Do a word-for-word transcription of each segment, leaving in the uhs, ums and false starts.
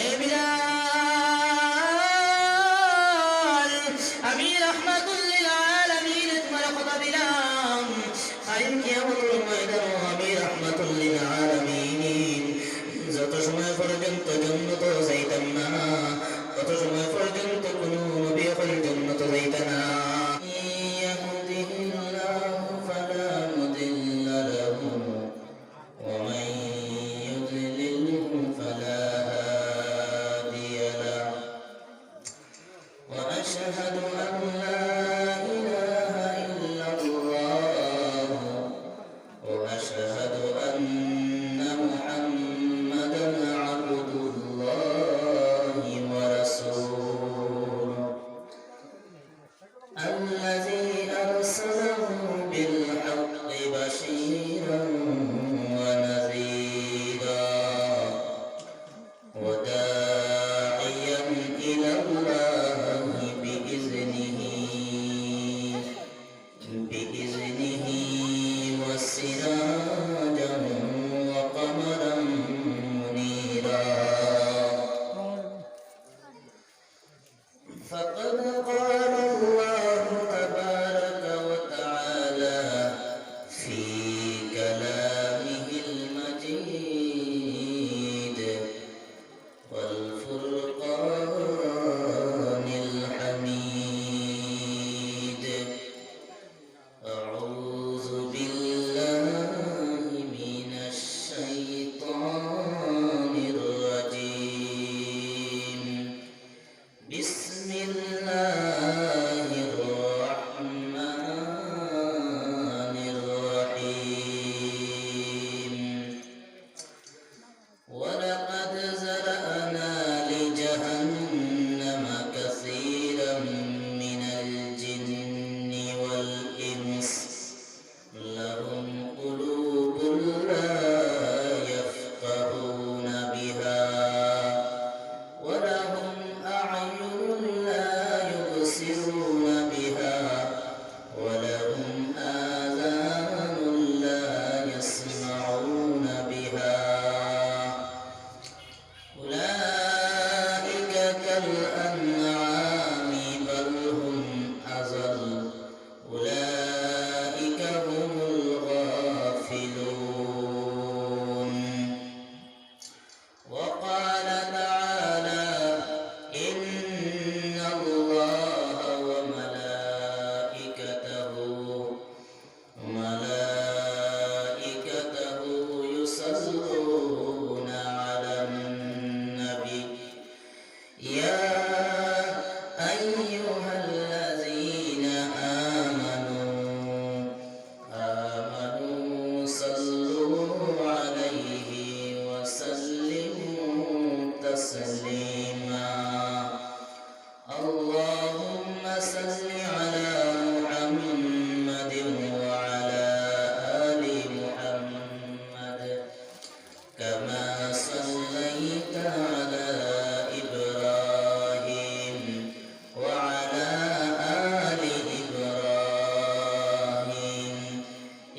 এ বিলাল, আমি রাহমাতুল লিল আলামিন তুমারে কথা দিলাম, কাইল কিয়ামতর ময়দানো আমি রাহমাতুল লিল আলামিন যত সময় পর্যন্ত জন্নতো যাইতাম না, তত সময় পর্যন্ত কুনু নবী অকল জন্নতো যাইতা না। يهده الله فلا مضل له ومن يضلله فلا هادي له. وأشهد أن لا إله إلا الله، وأشهد أن محمدا عبد الله ورسوله. الذي أرسله بالحق بشيرا ونذيرا وداعيا إلى الله بإذنه، بإذنه وسراجا وقمرا منيرا. فقد قال الله تبارك وتعالى في كلامه المجيد والفرقان الحميد: أعوذ بالله من الشيطان الرجيم. بسم الله الرحمن الرحيم. ولقد ذرأنا لجهنم كثيرا من الجن والإنس لهم قلوب لا يفقهون بها ولهم أعين لا يبصرون بها ولهم آذان لا يسمعون بها أولئك كالأنعام بل هم أضل أولئك هم الغافلون. وقال تعالى: إن الله وملائكته وملائكته يصلون على النبي يا أيها الذين آمنوا آمنوا صلوا عليه وسلموا تسليما. اللهم صل على محمد وعلى آل محمد كما صليت على إبراهيم وعلى آل إبراهيم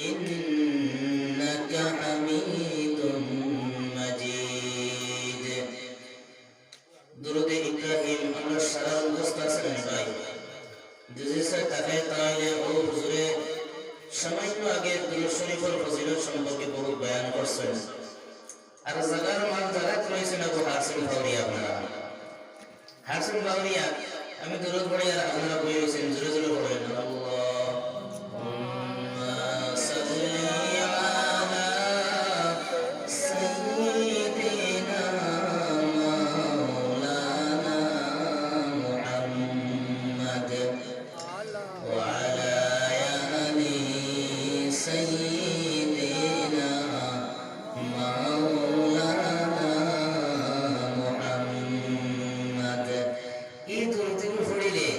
إنك حميد مجيد. দুরুদে ইব্রাহিম আমরা সারা মুখস্থ আছে নি ভাই? যদি স্যার থাকে তাহলে ও হুজুরে সামান্য আগে দুরুদ শরীফর ফজিলত সম্পর্কে বহুত বয়ান করছেন। আর জাগার মাল জাগাত রয়েছেন আবু হাসিম ফাউরিয়া আপনারা। হাসিম ফাউরিয়া, আমি দুরুদ পড়ি আর আপনারা বই রয়েছেন, জোরে জোরে পড়েন। اللهم صل على سيدنا مولانا محمد وعلى آل سيدنا مولانا محمد. এই দুরুদ পড়িলে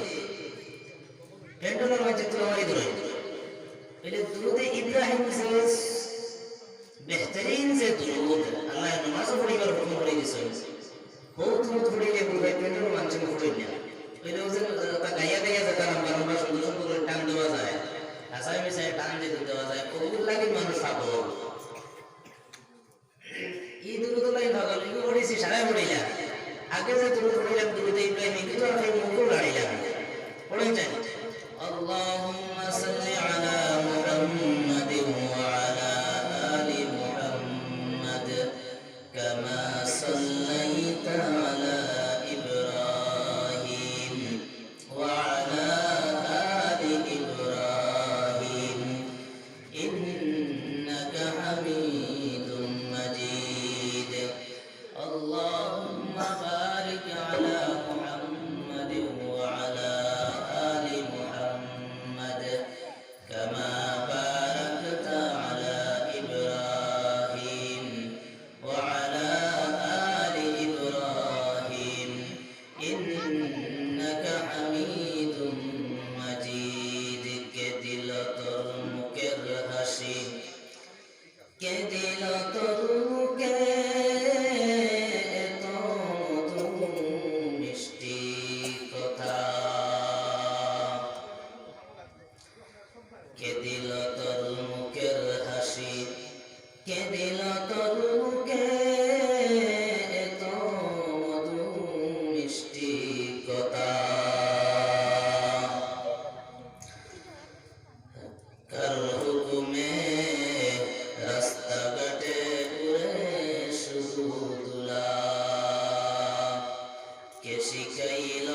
আগে যে দুরুদ পড়িলাম, দুরুদে ইব্রাহিম, ইটা তো আগে মুখো লাড়িলাম। পড়েন চাই। اللهم صل على محمد وعلى آل محمد كما صليت على إبراهيم وعلى آل إبراهيم إنك حميد مجيد. اللهم بارك على محمد وعلى آل محمد كما باركت على إبراهيم وعلى آل إبراهيم إنك حميد مجيد. কে দিল তোর মুখের হাসি, কে দিল তোর মুখে এত মধু মিষ্টি কথা? কে দিল তোর মুখের হাসি, কে দিল তোর মুখে এত মধু মিষ্টি কথা? কার হুকুমে রাস্তাঘাটে উড়ে শুধু ধুলা? কে শিখাইল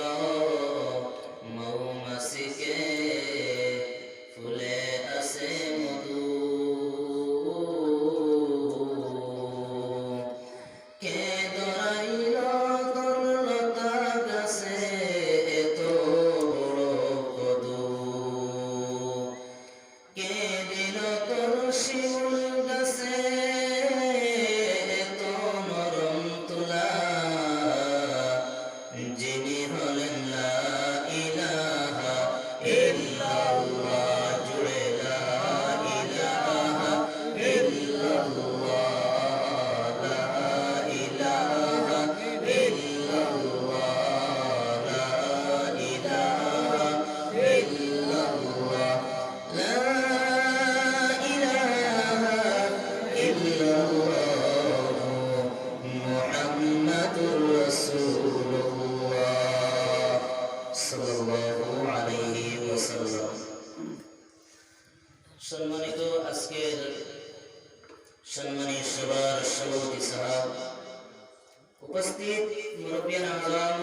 মৌমাছিকে ফুলে আছে মধু? কে ধরাইল তোর লতা গাছে এত বড় কদু? কে দিল তোর শিমুল গাছে এত নরম তুলা? যিনি হলেন লা ইলাহা ইল্লাল্লাহ, জুড়ে লা ইলাহা ইল্লাল্লাহ, লা ইলাহা ইল্লাল্লাহ, লা ইলাহা ইল্লাল্লাহ। لا إله إلا الله محمد رسول الله صلى الله عليه وسلم. সম্মানিত আজকের সম্মানিত সভার সভাপতি সাহেব, উপস্থিত মুরব্বিয়ান আজম,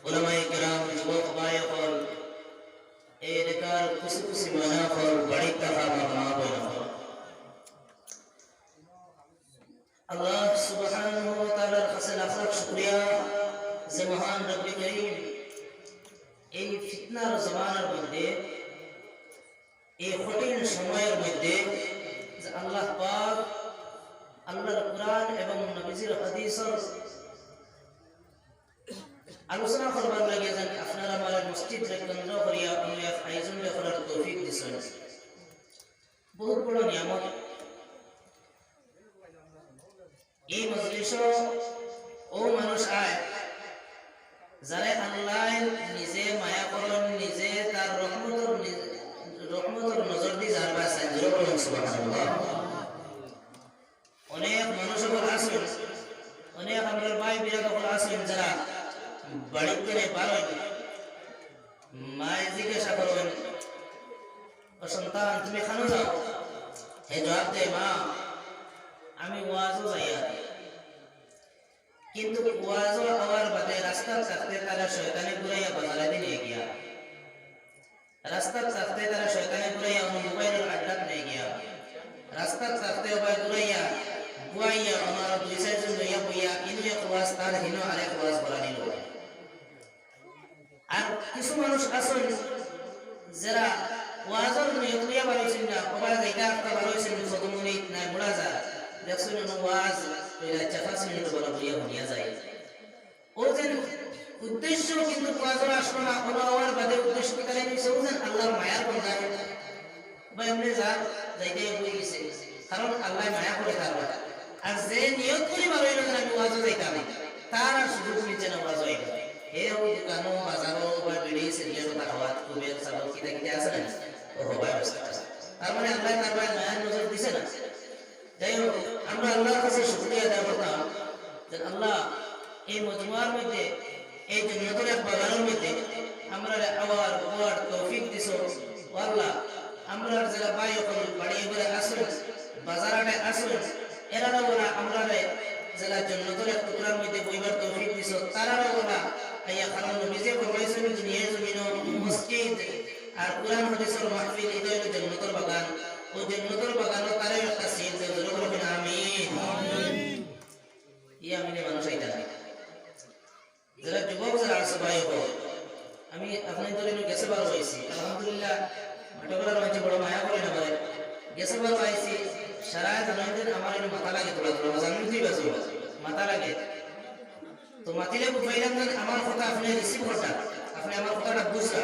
উলামায়ে কেরাম, যুবক ভাই অকল, এই এলাকার খুশি খুশি ময়না অকল, বাড়িত থাকা আমার মা বোন অকল, আল্লাহ সুবহানাহু ওয়া তাআলার কাছে লাখ লাখ শুকরিয়া যে মহান রব্বে করিম এই ফিতনার জমানার মধ্যে, এই কঠিন সময়ের মধ্যে যে আল্লাহ পাক আল্লাহর কোরআন এবং নবীজির হাদিসর আলোচনা করবার লাগি যেন আপনারা আমার মসজিদ কেন্দ্র করিয়া অন্য এক আয়োজন করার তৌফিক দিছইন। বহুত বড় নিয়ামত। এই মজলিসও ও মানুষ আয়, যারে আল্লাহ নিজে মায়া করইন, নিজে তার রহমতর নিজ-, রহমতর নজর দি যার বায় চাইন। জোরে বলুন সুবহানাল্লাহ। অনেক মানুষ অকল আছইন, অনেক আমরার ভাই বিরাদ অকল আছইন, যারা বাড়িত থনে বারইন, মায়ে জিজ্ঞাসা করইন, "ও সন্তান, তুমি কানো যাও?" হে জবাব দেয়, "মা, আমি ওয়াজো যাইয়ার।" কিন্তু ওয়াজো আওয়ার বাদে রাস্তাত থাকতে তারা শয়তানে ঘুরাইয়া বাজারে দি নিয়া গিয়া। রাস্তাত থাকতে তারা শয়তানে ঘুরাইয়া অনো মোবাইলর আড্ডাত নিয়া গিয়া। রাস্তাত থাকতে ওবায় ঘুরাইয়া, বুয়াইয়া, অনো আরো দুই চাইরজন লইয়া বইয়া, ইনো এক ওয়াজ, তার হিনো আরেক ওয়াজ বলা নিল। আর কিছু মানুষ আছইন, যারা ওয়াজর নিয়ত লইয়া বার অইছইন না, ওবায় যাইতা আখতা বার অইছইন, কত মিনিট নাই বুড়া যা। দেখছইন, অনো ওয়াজ অইলে আচ্ছা, পাঁচ মিনিট বলা বইয়া হুনিয়া যায়। ও যেন উদ্দেশ্য কিন্তু ওয়াজর আসলো না, অনো আওয়ার বাদে উদ্দেশ্য কিতা লাগি অইছে, ও যেন আল্লাহর মায়ার বন্দা। বা এমনে যার যাইতে বই গেছে, কারণ আল্লাহ মায়া করে তার বায়। আর যে নিয়ত করি বার অইলো যে আমি ওয়াজো যাইতাম, তার আর সুযোগ মিলছে না ওয়াজো আইবার। হে ও দোকানো, বাজারো, বা বিড়ি, সিগারেট, দাওয়াত, কুবের, সাবক, কিতা কিতা আছে না? ও হবায় ব্যস্ত আছে। তার মানে আল্লাহ তার বায় মায়ার নজর দিছে না। যাই হোক, আমরা আল্লাহর কাছে শুকরিয়া আদায় করতাম যে আল্লাহ এই মজমুয়ার মধ্যে, এই জন্নতর এক বাগানর মধ্যে আমরারে আওয়ার, বওয়ার তৌফিক দিছো। ও আল্লাহ, আমরার যেরা ভাই অকল বাড়ি ঘরে আছইন, বাজার হাটে আছইন, এরারে ওলা আমরারে যেরা জন্নতর এক টুকরার মধ্যে বইবার তৌফিক দিছো, তারারে ওলা আইয়া, কারণ নবীজিয়ে ফরমাইছইন, দুনিয়ার জমিনো মসজিদ আর কোরআন হাদিসর মাহফিল, ইটা অইলো জন্নতর বাগান। অউ জন্নতর বাগানো তারেও একটা seat দেও, জোরে বলো না, আমিন। ই আমিনে মানুষ আইতা নায়। যেরা যুবক যেরা আছো ভাই অকল, আমি আপনাইন্তর ইনো গেছে বারো আইছি, আলহামদুলিল্লাহ, মাঠে করার মাঝে বড় মায়া করে না ভাই, গেছে বারো আইছি, সারা জানাইতেন আমার ইনো মাথা লাগে, তোরা তোরা জানুন তুই বাজু, মাথা লাগে। তো মাতিলে বুঝাইলাম যে আমার কথা আপনে receive করতা, আপনে আমার কথাটা বুঝরা।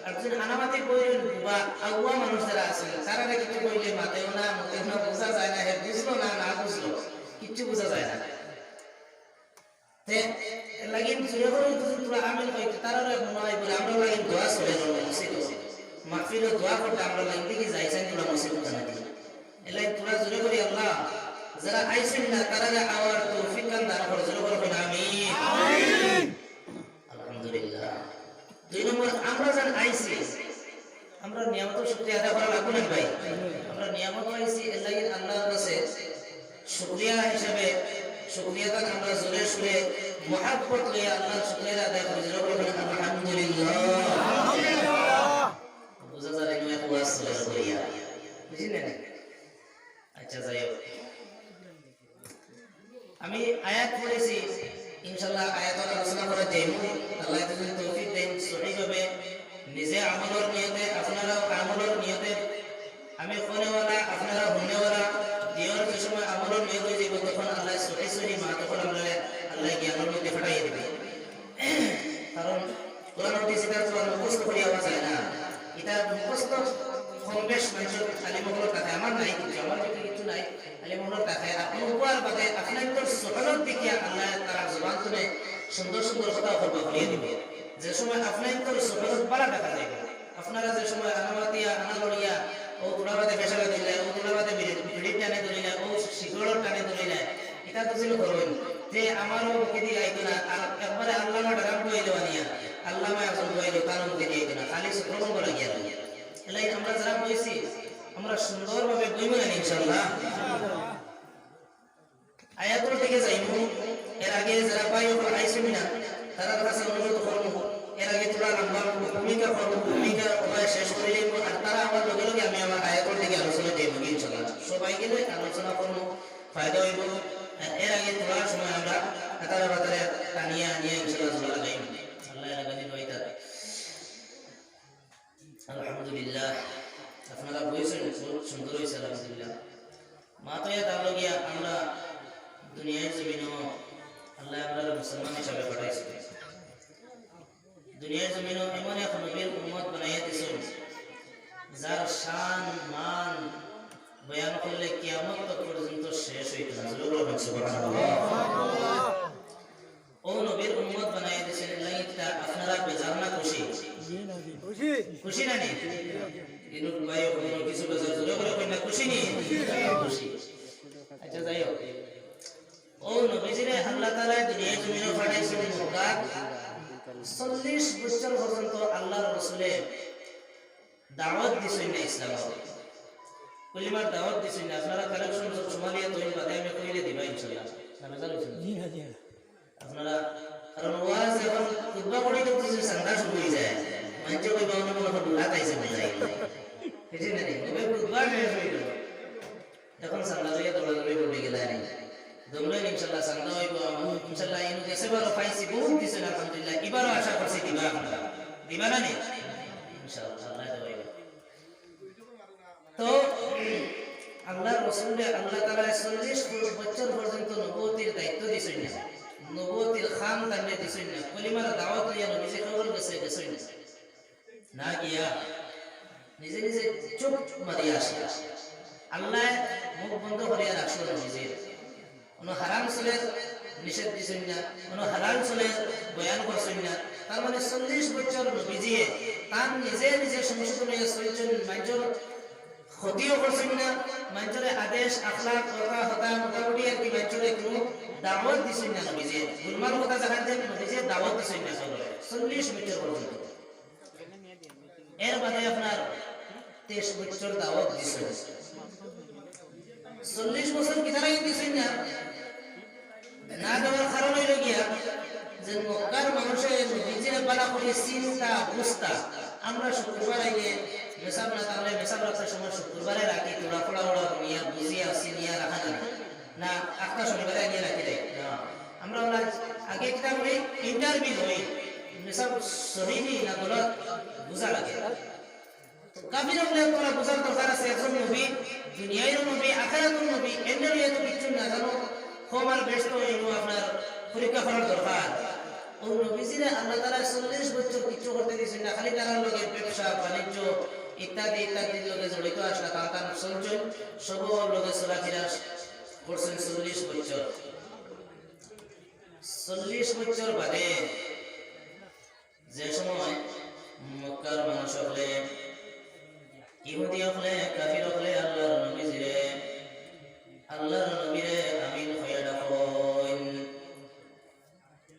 আর যদি আনামাতি কইলেন বা আগুয়া মানুষ যেরা আছইন, তারারে কিছু কইলে মাতেও না, মতেও না, বুঝা যায় না, হে বুঝলো না, না বুঝলো, কিচ্ছু বুঝা যায় না। তে এর লাগি জোরে করি যদি তোরা আমিন কইতে, তারারও এক মনে হয় বলে, আমরার লাগি দোয়া চলে যাবো মসজিদো। মাহফিলো দোয়া করতে আমরার লাগি দেখি যাইছেন তোরা মসজিদ খানাতে। এর লাগি তোরা জোরে করি, আল্লাহ, যেরা আইছইন না, তারারে আওয়ার তৌফিক খান দান করো, জোরে করো, আমিন। আমিন। আলহামদুলিল্লাহ। দুই নম্বর, আমরা যেন আইছি, আমরা নিয়ামতর শুকরিয়া আদায় করা লাগবো না ভাই? আমরা নিয়ামত পাইছি, এর লাগি আল্লাহর কাছে শুকরিয়া হিসাবে, শুকরিয়া তান আমরা জোরে সুরে মহাব্বত লইয়া আল্লাহর শুকরিয়া আদায় করি, জোরে বলবেন, আলহামদুলিল্লাহ। বুঝা যায় না, এক ওয়াজ চলে করিয়া। বুঝলেন? আচ্ছা, যাই হোক। আমি আয়াত পড়েছি, ইনশাআল্লাহ আয়াতর আলোচনা করা যাইব। আল্লাহ যদি তৌফিক দেন, সঠিকভাবে নিজে আমলর নিয়তে, আপনারাও আমলর নিয়তে, আমি কনেওয়ালা, আপনারা হুননেওয়ালা, দিওর যে সময় আমলর নিয়ত হয়ে যাইব, তখন আল্লাহ সহি সহি মা, তখন আমরা আল্লাহ জ্ঞানের মধ্যে ফাটাইয়া দিবে। কারণ কোরআন হাদিস ইটা তো আর মুখস্থ করিয়া আওয়া যায় না। ইটা মুখস্থ কম বেশ মানুষের আলিম অকলর কাছে, আমার নাই কিছু, আমার ভিতরে কিছু নাই, আলিম অকলর কাছে। আর অনুভব বাদে আপনাইন্তর সহলত দেখিয়া আল্লাহ তারা জবান তুলে সুন্দর সুন্দর কথা করবা করিয়ে দিবে। যে সময় আপনাইন্তর সহলত বালা দেখা যায়, আপনারা যে সময় আনামাতিয়া, আনা লড়িয়া, ও তোলা বাদে ফেসালা দিলে, ও তোলা বাদে বিড়ি, বিড়ির টানে ধরিলে, ও সিগারেটর টানে ধরিলে, ইটা তো ছিল করইন। যে আমারও মুখে দিয়ে আইতো না, আর একবারে আল্লামা ডারাম বইলো আনিয়া, আল্লামা একজন বইলো, তার মুখে দিয়ে আইতো না, খালি শ্রবণ করা গিয়া। এলাই আমরা যারা বইছি, আমরা সুন্দরভাবে বইব না ইনশাআল্লাহ। আয়াতর দিকে যাইব। এর আগে যারা ভাই অকল আইছইন না, তারার কাছে অনুরোধ করব, এর আগে তোরা লম্বা ভূমিকা করব, ভূমিকা ওখানে শেষ করে দিব, আর তারা আমার লগে লগে আমি আমার আয়াতর দিকে আলোচনা যাইব ইনশাআল্লাহ। সবাই গেলে আলোচনা করব, ফায়দা হইব। আর এর আগে তোরা সময় আমরা হাতারে বাতারে টানিয়া আনিয়া ইনশাআল্লাহ জোড়া লাগাইব। আল্লাহ এর আগে দিন হইতা। আলহামদুলিল্লাহ, আপনারা বইছেন, বহুত সুন্দর হয়েছে, আলহামদুলিল্লাহ। মাত্র তার লগে আমরা দুনিয়ার জমিনও আল্লাহ আমরা মুসলমান হিসাবে পাঠাইছে। দুনিয়ার জমিনও এমন এক নবীর উম্মত বানাইয়া দিছেন, যার শান মান বয়ান করলে কিয়ামত তক পর্যন্ত শেষ হইত না। জোরে বলবেন, সুবহানাল্লাহ। ও নবীর উম্মত বানাই দিছেন, এর লাগি কিতা আপনারা বেজার না খুশি? খুশি। খুশি না নি? ইনুর ভাই, ওখানে কিছু বেজার, জোরে করে কই না, খুশি নি? খুশি। আচ্ছা, যাই হোক। ও নবীজিরে আল্লাহ তাআলা দুনিয়ার জমিনে পাঠাইছেন মক্কাত। চল্লিশ বছর পর্যন্ত আল্লাহর রসুলে দাওয়াত দিছেন না ইসলাম। কলিমার দাওয়াত দিছেন না। আপনারা কালেকশন সব সোমালিয়া তৈরি বাদে আমি কইলে দিবা ইনশাআল্লাহ। না, বেজার হইছেন না? জি না, জি না। আপনারা, কারণ ওয়াজ এখন খুতবা পড়ি তো কিছু চান্দা শুরু হয়ে যায়। মঞ্চে কইবা অন্য কোনো দুলা তাইছে না যায়। বুঝছেন না নি? ওই খুতবা শেষ হয়ে গেল। এখন চান্দা লইয়া দৌড়াদৌড়ি করবে গেলে আর দমলেন ইনশাল্লাহ চান্দা হইব। ইনশাল্লাহ ইনু গেছে বারো পাইছি, বহুত দিছেন আলহামদুলিল্লাহ। এবারও আশা করছি দিবা আপনারা। দিবা না নি? ইনশাআল্লাহ, আল্লাহ দেওয়া হইব। তো আল্লাহর রসুলরে আল্লাহ তাআলা চল্লিশ বছর পর্যন্ত নবুয়তির দায়িত্ব দিছেন না, নবুয়তির খাম তানরে দিছেন না, কলিমার দাওয়াত লইয়া নবীজি কবর গেছে, গেছেন না, না গিয়া নিজে নিজে চুপ মারিয়া আসে। আল্লাহ মুখ বন্ধ করিয়া রাখছিল নবীজির। কোনো হারাম চলের নিষেধ দিছেন না, কোনো হালাল চলের বয়ান করছেন না। তার মানে চল্লিশ বছর নবীজিয়ে তার নিজে নিজে সংশোধন হইয়া চলছেন, মানুষের ক্ষতিও করছেন না, মানষরে আদেশ, আখলাক, কথা, কথা মোটামুটি আর কি মানষরে কুনু দাওয়াত দিছইন না নবীজিয়ে। গুলমাল কথা জানাইন যে নবীজিয়ে দাওয়াত দিছইন না সবরে। চল্লিশ বছর পর্যন্ত। এর বাদে আপনার তেইশ বছর দাওয়াত দিছইন। চল্লিশ বছর কিতার লাগি দিছইন না? না দেওয়ার কারণ অইলো গিয়া যে মক্কার মানষে নবীজিরে বালা করি চিনতা, বুঝতা। আমরা শুক্রবার আইলে মেসাব না থাকলে মেসাব রাখতে সময় শুক্রবারে রাখি, তোরা ফোড়া ওড়া হুনিয়া, বুঝিয়া, চিনিয়া রাখা যায় না। না, আখতা শনিবারে আনিয়া রাখি দেয়। না, আমরা ওলা আগে কিতা করি, ইন্টারভিউ লই, মেসাব সহি নি না গলত বুঝা লাগে। কাফির অকলে তোরা বুঝার দরকার আছে, একজন নবী, দুনিয়ার নবী, আখেরাতর নবী, এমনে লইয়া তো কিচ্ছু না জানো, কম আর বেশ তো এমন আপনার পরীক্ষা করার দরকার। ও নবীজিরে আল্লাহ তাআলা চল্লিশ বছর কিচ্ছু করতে দিয়েছেন না, খালি তারার লগে ব্যবসা, বাণিজ্য ইত্যাদি ইত্যাদির লগে জড়িত আসলা, তান তান চলছেন, সবর লগে চলাফেরা করছেন চল্লিশ বছর। চল্লিশ বছর বাদে যে সময় মক্কার মানুষ অকলে, ইহুদি অকলে, কাফির অকলে আল্লাহর নবীজিরে, আল্লাহর নবীরে আমিন কইয়া ডাকইন।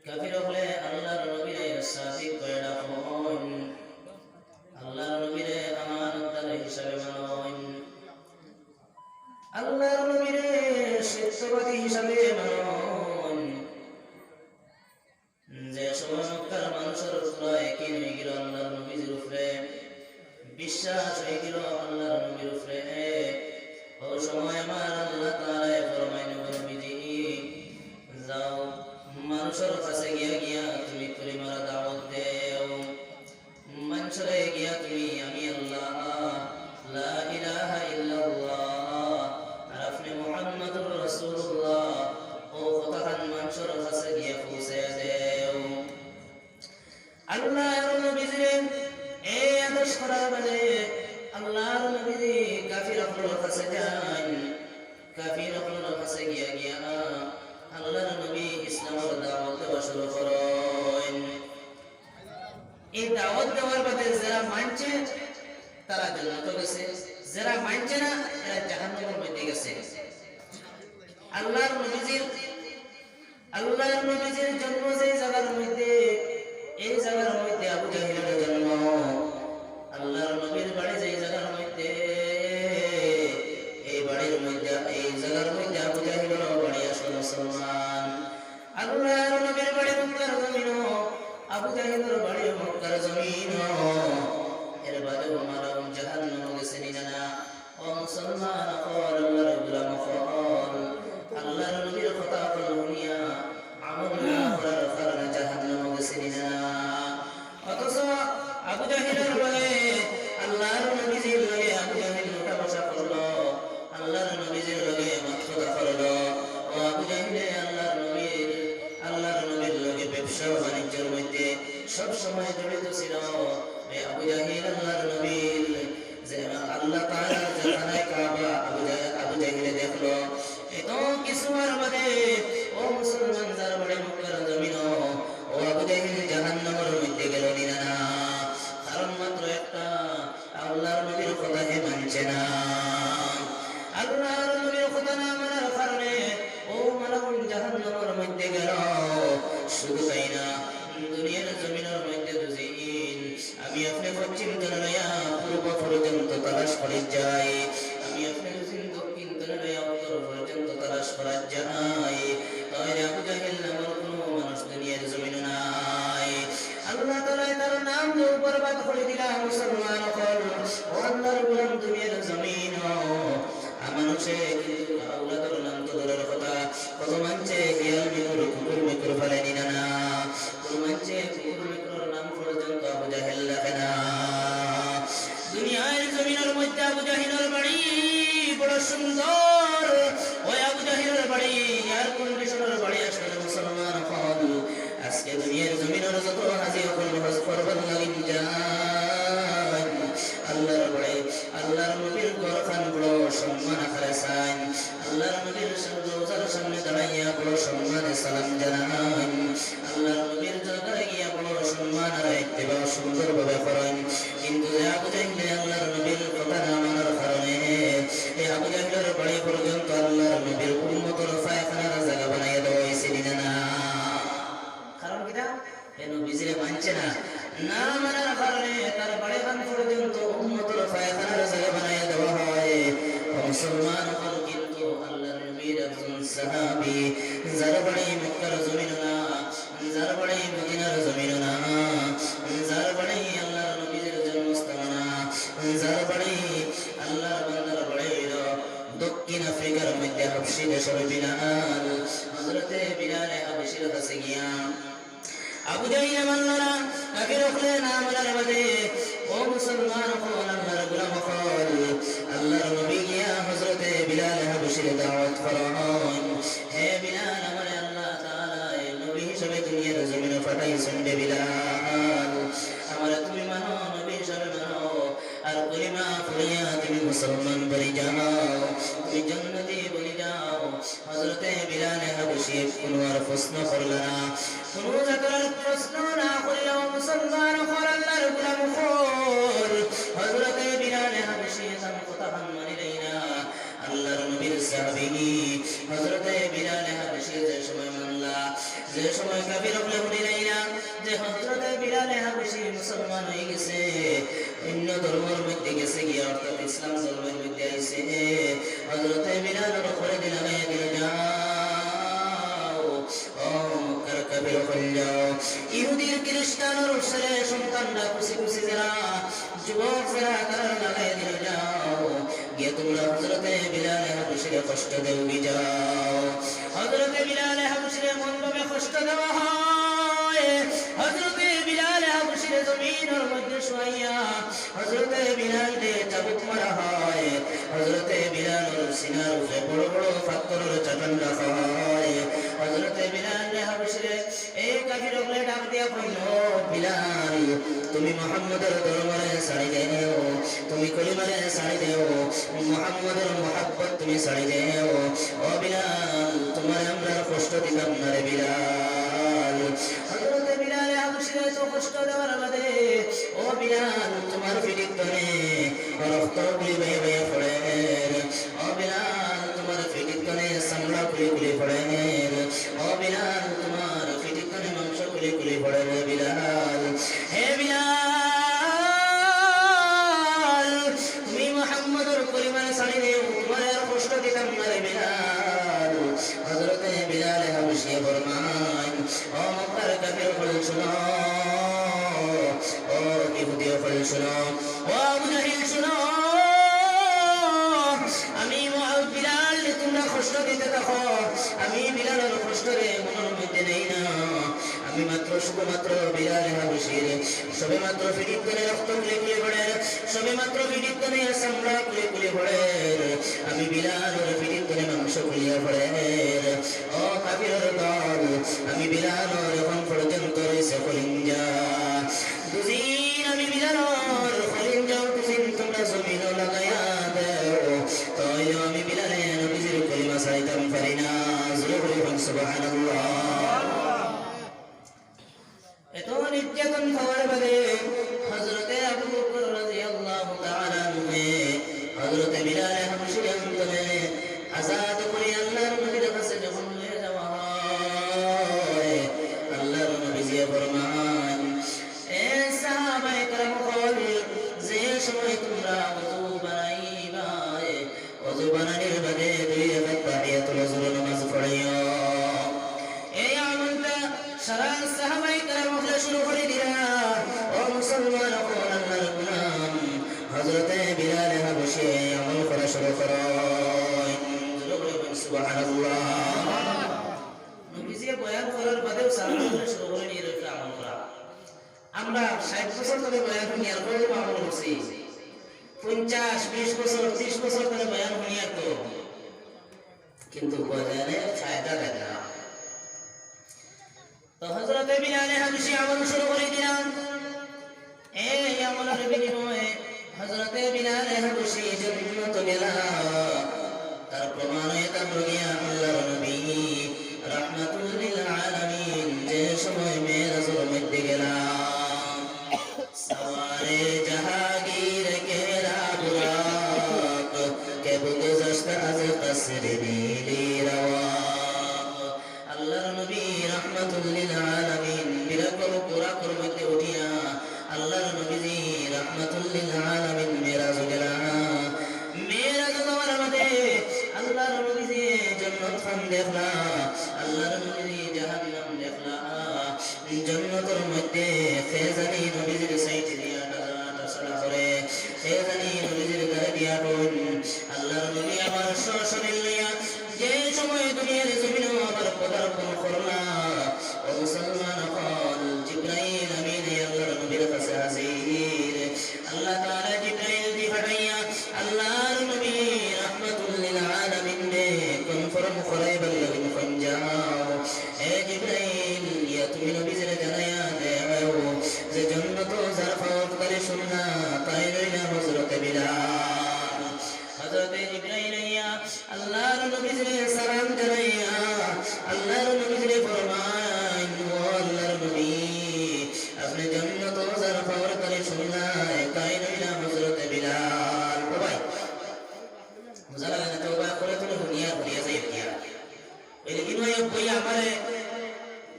কাফির অকলে আল্লাহর নবীরে সাদিক কইয়া ডাকইন। আল্লাহর নবীরে আমানতদার হিসাবে মানইন। আল্লাহর নবীরে সত্যবাদী হিসাবে মানইন। যে সময় মক্কার মানুষর উপরে একই হয়ে গেল আল্লাহর নবীজির উপরে, বিশ্বাস হয়ে গেল আল্লাহর নবীর উপরে, ও সময় আমার আল্লাহ তাআলায় ফরমাইন, "নবীজি, যাও, মানুষর কাছে গিয়া গিয়া তুমি কলিমার দাওয়াত দেও।" মানষরে গিয়া তুমি আমি আল্লাহ, লা ইলাহা ইল্লাল্লাহ, আর আপনি মুহাম্মাদুর রাসূলুল্লাহ, ও কথাখান মানষর কাছে গিয়া পৌঁছাইয়া দেও। আল্লাহর নবীজিরে এই আদেশ করার বাদে আল্লাহর নবীজি কাফির অকলর কাছে যাইন। কাফির অকলর কাছে গিয়া গিয়া আল্লাহর নবী ইসলামর দাওয়াত দেওয়া শুরু করইন। এই দাওয়াত দেওয়ার বাদে যেরা মানছে, তারা জান্নাতো গেছে, যেরা মানছে না, এরা জাহান্নামের মধ্যে গেছে। আল্লাহর নবীজির, আল্লাহর নবীজির জন্ম যে জায়গার মধ্যে, এই জায়গার মধ্যে আবু জাহিলের জন্ম। আল্লাহর নবীর বাড়ি যে জায়গার মধ্যে, এই বাড়ির মধ্যে, এই জায়গার মধ্যে আবু জাহিলের বাড়ি আসল মুসলমান। আল্লাহর নবীর বাড়ি মক্কার জমিনো, আবু জাহিলর বাড়ি মক্কার জমিনো। এর বাদে মালাউন জাহান্নামো গেছে নি না? ও মুসলমান অকল, আল্লাহর গোলাম অকল, আল্লাহর নবীর কথা অকল হুনিয়া আমল না করার কারণে জাহান্নামো গেছে নি না? অথচ আবু জাহিলর লগে, আল্লাহর নবীজির লগে আবু জাহিল উঠা বসা করলো, আল্লাহর নবীজির লগে মাত কথা করলো। ও আবু জাহিলে আল্লাহর নবীর, আল্লাহর নবীর লগে ব্যবসা বাণিজ্যর মধ্যে সব সময় জড়িত ছিল। এই আবু জাহিল আল্লাহর নবীর যে আল্লাহ তাআলার যে খানায়ে কাবা আবু জাহ-, আবু জাহিলে দেখলো, এত কিছু আর বাদে, ও মুসলমান, যার বাড়ি মক্কার জমিনো, ও আবু জাহিল জাহান্নামের মধ্যে গেল নি না? কারণ মাত্র একটা, আল্লাহর নবীর কথা হে মানছে না। আল্লাহর নবীর কথা না মানার কারণে ও মালাউন জাহান্নামের মধ্যে গেল। শুধু তাই না, দুনিয়ার জমিনের মধ্যে দুদিন আমি আপনি পশ্চিম তনে লইয়া পূর্ব পর্যন্ত তালাশ করি যাই, আমি আপনি দুদিন দক্ষিণ তনে লইয়া উত্তর পর্যন্ত তালাশ করা যাই, তাহলে আবু জাহেল নামের কোনো মানুষ দুনিয়ার জমিনে নাই। আল্লাহ তাআলায় তার নাম যে বরবাদ করে দিলা মুসলমান অকল। ও আল্লাহর গোলাম, দুনিয়ার জমিন, মানুষে কিন্তু আওলাদর নাম তো দূরের কথা, কত মানষে হিয়াল মিকুর, কুকুর মিকুর ফালে নি না? কত মানষে কুকুর মিকুরর নাম পর্যন্ত আবু জাহেল রাখে না। দুনিয়ার জমিনের মধ্যে আবু জাহেলর বাড়ি এ নবীজিরে মানছে না। না মানার কারণে তার বাড়িখান পর্যন্ত উম্মতর পায়খানার জাগা বানাইয়া দেওয়া হয়। ও মুসলমান অকল, কিন্তু আল্লাহর নবীর একজন সাহাবী, যার বাড়ি মক্কার জমিন না, যার বাড়ি মদিনার জমিন না, যার বাড়ি আল্লাহর নবীর জন্মস্থান না, যার বাড়ি আল্লাহর বান্দার বাড়ি হইল দক্ষিণ আফ্রিকার মধ্যে হাবশি দেশর বিলাল, হযরতে বিলালে হাবশির কাছে গিয়া আবু জাহিলে মানল না, কাফির অকলে না মানার বাদে, ও মুসলমান অকল, আল্লাহর গোলাম অকল, আল্লাহর নবী গিয়া হযরতে বিলালে হাবশিরে দাওয়াত করইন, হে বিলাল, আমারে আল্লাহ তাআলায় নবী হিসাবে দুনিয়ার জমিনো পাঠাইছইন রে বিলাল, আমারে তুমি মানো, নবী হিসাবে মানো, আর কলিমা পড়িয়া তুমি মুসলমান বনি যাও, তুমি জান্নাতি বনি যাও। হযরতে বিলালে হাবশিয়ে কুনু আর প্রশ্ন করলা না, কুনু জাতর প্রশ্ন না করিয়া মুসলমান অকল, আল্লাহর গোলাম অকল। হযরতে বিলালে হাবশিয়ে তান কথাখান মানিলাই না। আল্লাহর নবীর সাহাবী হযরতে বিলালে হাবশিয়ে যে সময় মানলা, যে সময় কাফির অকলে হুনিলাই না যে হযরতে বিলালে হাবশি মুসলমান হয়ে গেছে, অন্য ধর্মর মধ্যে গেছে গিয়া, অর্থাৎ ইসলাম ধর্মর মধ্যে আইছে, হযরতে বিলালর উপরে দিল, লাগাইয়া দিল, যাও, ও মক্কার কাফির অকল, যাও। ইহুদির খ্রিস্টানর ছেলে সন্তানরা, কুচি কুচি যারা, যুবক যারা, তারারে লাগাইয়া দিল, যাও, গিয়া তুমরা হযরতে বিলালে হাবশিরে কষ্ট দেওগি, যাও। হযরতে বিলালে হাবশিরে মনভাবে কষ্ট দেওয়া হয়। হযরতে বিলালে হাবশিরে জমিনর মধ্যে শুয়াইয়া হযরতে বিলালরে চাবুক মারা হয়। হযরতে বিলালর সিনার উপরে বড় বড় পাথরর চাটান রাখা হয়। হযরতে বিলালে হাবশিরে এই কাফির অকলে ডাক দিয়া কইল, "ও বিলাল, তুমি মুহাম্মদর ধর্মরে ছাড়ি দেও, তুমি কলিমারে ছাড়ি দেও, মুহাম্মদর মহব্বত তুমি ছাড়ি দেও। ও বিলাল, তুমারে আমরা আর কষ্ট দিতাম না রে বিলাল।" হযরতে বিলালে হাবশিরে তো কষ্ট দেওয়ার বাদে, ও বিলাল, তুমার পিঠির তনে রক্ত গুলি বাইয়া বাইয়া পড়ের। ও বিলাল, তুমার পিঠির তনে চামড়া খুলি খুলি পড়ের। ও বিলাল, তুমার পিঠির তনে মাংস খুলি খুলি পড়ের রে বিলাল। হে বিলাল, তুমি মুহাম্মদর কলিমারে ছাড়ি দেও, তুমারে আর কষ্ট দিতাম না রে বিলাল। হযরতে বিলালে হাবশিয়ে ফরমাইন, ও মক্কার কাফির অকল শুনো, ও ইহুদি অকল শুনো, ও আবু জাহিল শুনো, আমি মু-, বিলালরে তুমরা কষ্ট দিতে থাকো, আমি বিলালর কষ্টরে মনর মধ্যে নেই না। আমি মাত্র, শুধুমাত্র বিলালে হাবশির সবে মাত্র পিঠির তনে রক্ত খুলি খুলি পড়ের, সবে মাত্র পিঠির তনে চামড়া খুলি খুলি পড়ের, আমি বিলালর পিঠির তনে মাংস খুলিয়া পড়ের। ও কাফিরর দল, আমি বিলালর এখন পর্যন্ত রইছে কলিঞ্জা। দুদিন আমি বিলালর কলিঞ্জাও দুদিন তুমরা জমিনো লাগাইয়া দেও, তাইলেও আমি বিলালে নবীজির কলিমা ছাড়িতাম পারি না। জোরে বলি সুবহানাল্লাহ। এত নির্যাতন খাওয়ার বাদে হযরতে আবু বকর রাদিয়াল্লাহু তাআলা আনহু হযরতে বিলালে হাবশিরে আনতনে আজাদ করি আল্লাহর নবীর কাছে যখন লইয়া যাওয়া হয়, আল্লাহর নবীজিয়ে ফরমান, এ সাহাবায়ে কেরাম অকল, যে সময় তুমরা ওযু বানাইবায়, ওযু বানানির বাদে দুই রাকাত তাহিয়াতুল ওযুর নামাজ পড়িও। এই আমলটা সারা সাহাবায়ে কেরাম অকলে শুরু করি দিলা। ও মুসলমান অকল, আল্লাহর গোলাম, হযরতে বিলালে হাবশি এই আমল করা শুরু করইন। জোরে বলি সুবহানাল্লাহ। নবীজিয়ে বয়ান করার বাদেও সাহাবায়ে কেরাম শুরু করি দিলা আমল করা। আমরা ষাইট বছর ধরে বয়ান হুনিয়ার, কয়জন আমল করছি? পঞ্চাশ, বিশ বছর, ত্রিশ বছর ধরে বয়ান হুনিয়ার তো, কিন্তু বয়ানে ফায়দা দেয় না। তো হযরতে বিলালে হাবশি আমল শুরু করি দিলা। এই আমলর বিনিময়ে হযরতে বিলালে হাবশি জন্নত গেলা। তার প্রমাণ অইয়া থাকলো গিয়া আল্লাহর নবী রাহমাতুল লিল আলামিন যে সময় মেরাজর মধ্যে গেলা। سوار جهانگیر کهرا براق، که بگذشت از قصر نیلی رواق। আল্লাহর নবী রাহমাতুল লিল আলামিন জন্নতর মধ্যে কে জানি নবীজির সাইডে দিয়া হাঁটাচলা করে, কে জানি নবীজির ধারে দিয়া আটইন। আল্লাহর নবী আমার সশরীর লইয়া যে সময় দুনিয়ার জমিনো আবার পদার্পণ করলা, ও মুসলমান অকল, জিব্রাইল আমিন আল্লাহর নবীর কাছে হাজির। আল্লাহ তাআলা জিব্রাইল দি পাঠাইয়া আল্লাহর নবী রাহমাতুল লিল আলামিনরে কনফার্ম করাইবার লাগি কইন, যাও, এ জিব্রাইল, ইয়া তুমি নবীজিরে জানাইয়া দেও যে জন্নতো যার পাওর তলে শুনলা, তাইন অইলা হযরতে বিলাল। হযরতে জিব্রাইল আইয়া আল্লাহর নবীজিরে সালাম জানাইয়া আল্লাহর নবীজিরে ফরমাইন, ও আল্লাহর নবী, আপনে জন্নতো যার পাওর তলে শুনলা, তাইন অইলা হযরতে বিলাল। ও ভাই, বুঝা লাগে না, তো ভাই, করে তুমি হুনিয়া হুনিয়া যাই হুনিয়া। এই দিন ভাই, বই আমারে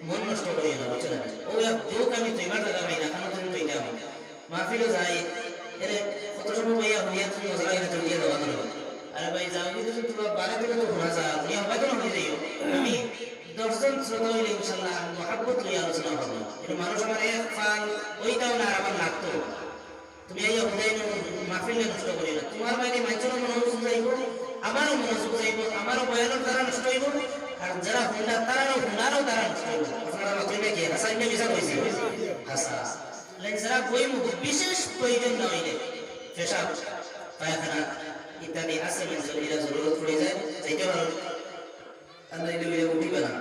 মন নষ্ট করিও না, বুঝছো না? ও এক দুঃখ আমি তুইবার জাগা পাই না, কারণ তুমি তুই যাও। মাহফিলো যাই, এরে কত সময় বইয়া হুনিয়া তুমি মজা লাগে না, তুমি দিয়ে দেওয়া ধরো। আরে ভাই, যাও, যদি তুমি তোমার বারে তুমি তো শোনা যাও, তুমি হবাই তো না হয়ে যাইও। আমি দশজন শ্রোতা হইলে ইনশাল্লাহ আমি মহাব্বত লইয়া আলোচনা করবো। কিন্তু মানুষ আমার এক ফাল ওইটাও না, আর আমার লাগতো। তুমি আইয়া হুদাই নু মাহফিল নষ্ট করি না। তোমার বাইরে মানুষেরও মনোযোগ যাইব, আমারও মনোযোগ যাইব, আমারও বয়ানর তারা নষ্ট হইব, আর যারা হুনলা তারারও হুনারও তারা নষ্ট হইব। আপনারা মাতইন না কি? হাসান না মিছা কইছি? হাসা। লাইন যারা বই মুখ বিশেষ প্রয়োজন না হইলে, পেশাব, পায়খানা ইত্যাদি আছে, কিন্তু এরা জরুরত পড়ে যায়, যাইতে পারো। আর নাইলে উঠে উঠিবে না।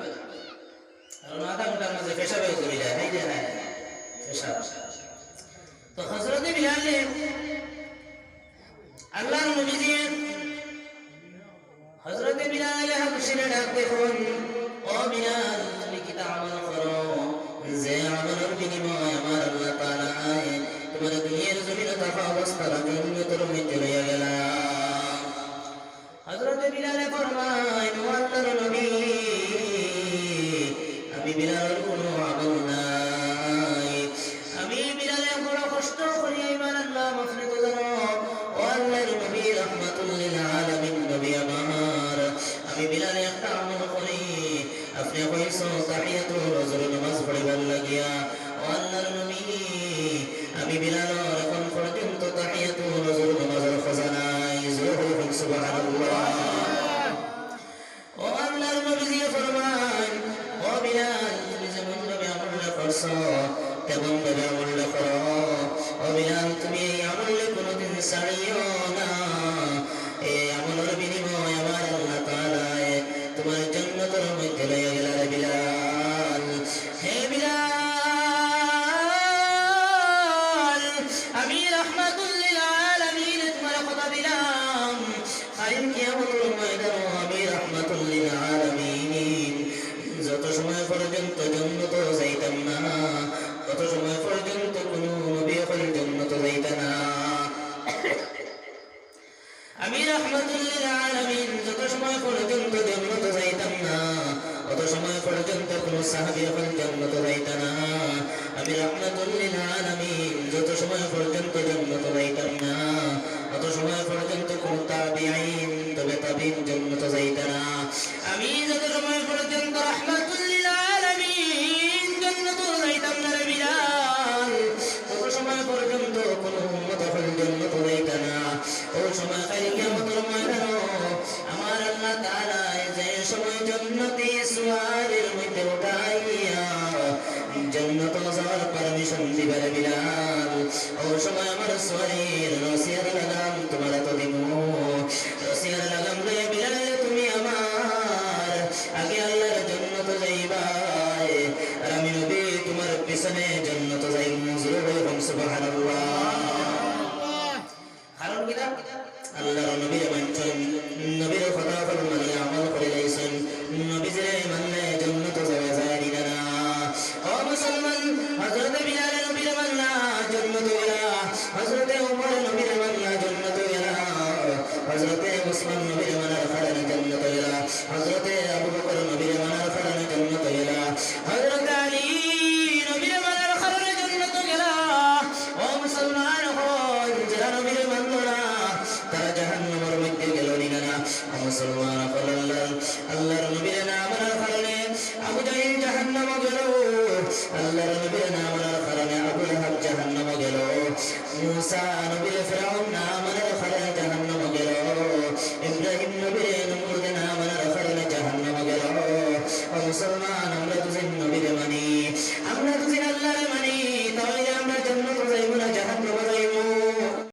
কারণ আধা ঘন্টার মাঝে পেশাবে জড়ি যায়, হাই যায়, হাই। পেশাব। তো হযরতে বিলালে, আল্লাহর নবীজি, হযরতে বিলালে হাবশিরে ডাক দেখুন, ও বিলাল, তুমি কিতা আমল করো? যে আমলর বিনিময়ে আমার আল্লাহ তাআলায় তোমার দুনিয়ার জমিনে থাকা অবস্থার জন্য তোর মধ্যে লইয়া গেলা। হযরতে বিলালে ফরমাইন, "ও আল্লাহর নবী, আমি বিলালর কোনো আমল নাই। আমি বিলালে বড় কষ্ট করি ইমান আনলাম, আপনে তো জানো।" ও আল্লাহর নবী, রাহমাতুল লিল আলামিন নবী আমার, আমি বিলালে একটা আমল করি। আপনে কইছো তাহিয়াতুল হজুর নামাজ পড়িবার লাগিয়া। ও আল্লাহর নবী, আমি বিলালর এখন পর্যন্ত তাহিয়াতুল হজুর নামাজর খোঁজা নাই। জোরে বলুন সুবহানাল্লাহ। ও আল্লাহর নবীজি ফরমান, ও বিলাল, তুমি যেমন ভাবে আমলটা করছো, তেমন ভাবে আমলটা করো। ও বিলাল, তুমি এই আমলটা কোনোদিন ছাড়িও না। এই আমলর বিনিময়ে আমার আল্লাহ তাআলায় তোমার জন্নতর মধ্যে লইয়া গেলা রে বিলাল। হে বিলাল, আমি রাহমাতুল লিল আলামিন তোমার কথা দিলাম, কাইল কিয়ামতর ময়দানো আমি রাহমাতুল লিল আলামিন যত সময় পর্যন্ত জন্নতো যাইতাম না, তত সময় পর্যন্ত কোনো নবী অকল জন্নতো যাইতা না। আমি রাহমাতুল লিল আলামিন যত সময় পর্যন্ত জন্নতো যাইতাম না, অত সময় পর্যন্ত কোনো সাহাবী অকল জন্নতো যাইতা না। আমি রাহমাতুল লিল আলামিন যত সময় পর্যন্ত জন্নতো যাইতাম না, অত সময় পর্যন্ত কোনো তাবিঈন, তবে তাবিঈন জন্নতো যাইতা না। আমি যত সময় পর্যন্ত রাহমাতুল লিল আলামিন জন্নতো যাইতাম না রে বিলাল, তত সময় পর্যন্ত কোনো উম্মত অকল জন্নতো যাইতা না। ও সময় কাইল কিয়ামতর ময়দানো আমার আল্লাহ তাআলায় যে সময় জন্নতি সুয়ারির মধ্যে উঠাইয়া জন্নতো যাওয়ার পারমিশন দিবা রে বিলাল, ও সময় আমার সুয়ারির রশিয়ার লাগাম তোমার আতো দিমু। রশিয়ার লাগাম লইয়া বিলাল তুমি আমার আগে আল্লাহর জন্নতো যাইবায়, আর আমি নবী তোমার পিছনে জন্নতো যাইমু। জোরে বলুন সুবহানাল্লাহ। কারণ কিতা? আল্লাহর নবীরে মানছইন, নবীর কথা অকল মানিয়া আমল করিলাইছইন, নবীজিরে মানলে জন্নতো যাওয়া যায় নি না? ও মুসলমান, হযরতে বিলালে নবীরে মানলা, জন্নতো গেলা। হযরতে উমরে নবীরে মানলা, জন্নতো গেলা। হযরতে উসমান নবীরে মানার কারণে জন্নতো গেলা। হযরতে আবু বকর নবীরে মানার কারণে জন্নতো গেলা। হযরতে আলী নবীরে মানার কারণে জন্নতো গেলা। ও মুসলমান অকল, যারা নবীরে মানলো না, তারা জাহান্নামর মধ্যে গেলো নি না? ও মুসলমান অকল, আল্লাহর, আল্লাহর নবীরে না মানার কারণে আবু জাহিল জাহান্নামো গেলো।